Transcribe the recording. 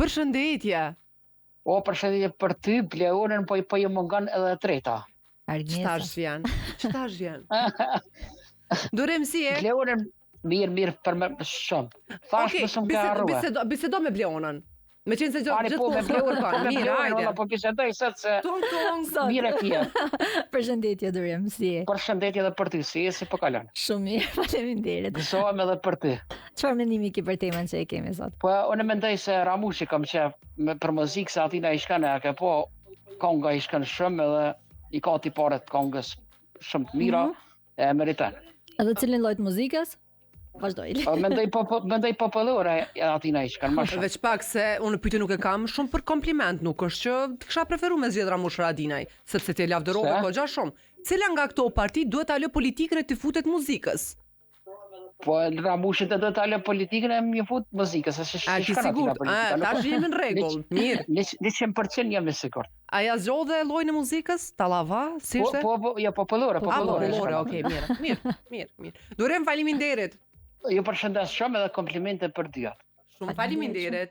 Përshëndetje. O, përshëndetje për ty, Bleonën, po, po ju mungon edhe e treta. Argnesa. Qëtash vjen? Qëtash vjen? Durim si je? Bleonën, mirë, mirë, për me shumë. Thash Okej, më shumë ka bisedo, harrua. bisedo, bisedo me Bleonën. Me qenë se Ani, po, me gjithmonë Bleonën, po, kërkon. me Mirë, Bleonën, hajde. valla, po bisedoj sot se Tung tung. Sot. mirë e kje. Përshëndetje Durim, si je? Përshëndetje edhe për ty, si je, si po kalon. Shumë mirë, faleminderit. Gëzohem edhe për ty. Çfarë mendimi ke për temën që e kemi sot? Po, unë mendoj se Ramushi kam qef me, për muzikë, se atina i shkon e ke po, konga i shkon shumë edhe i ka tiparet të kongës shumë të mira, Mhm. e meriton. Edhe cilin lloj të muzikës? Vazhdoj. Po, mendoj po, po mendoj popullore e atina i shkon më shumë. Veç pak se unë pyetjen nuk e kam shumë për kompliment, nuk është që të kisha preferu me zgjedh Ramush Haradinaj, sepse ti e lavdërove Pse? goxha shumë. Cila nga këto parti duhet ta lë politikën e të futet muzikës? Po Ramushi të do ta lë politikën e më fut muzikës, se A si ti shkon atina sigurt? A, politika. nuk tash jemi në rregull. Mirë. 100% jam i sigurt. A ja zgjodhe llojin e muzikës? Tallava, si Po ishte? po po, jo popullore, A, popullore. popullore, shkon. okej, mirë, mirë, mirë, mirë. Durim, faleminderit. Ju përshëndes shumë edhe komplimente për dyja. Shumë faleminderit.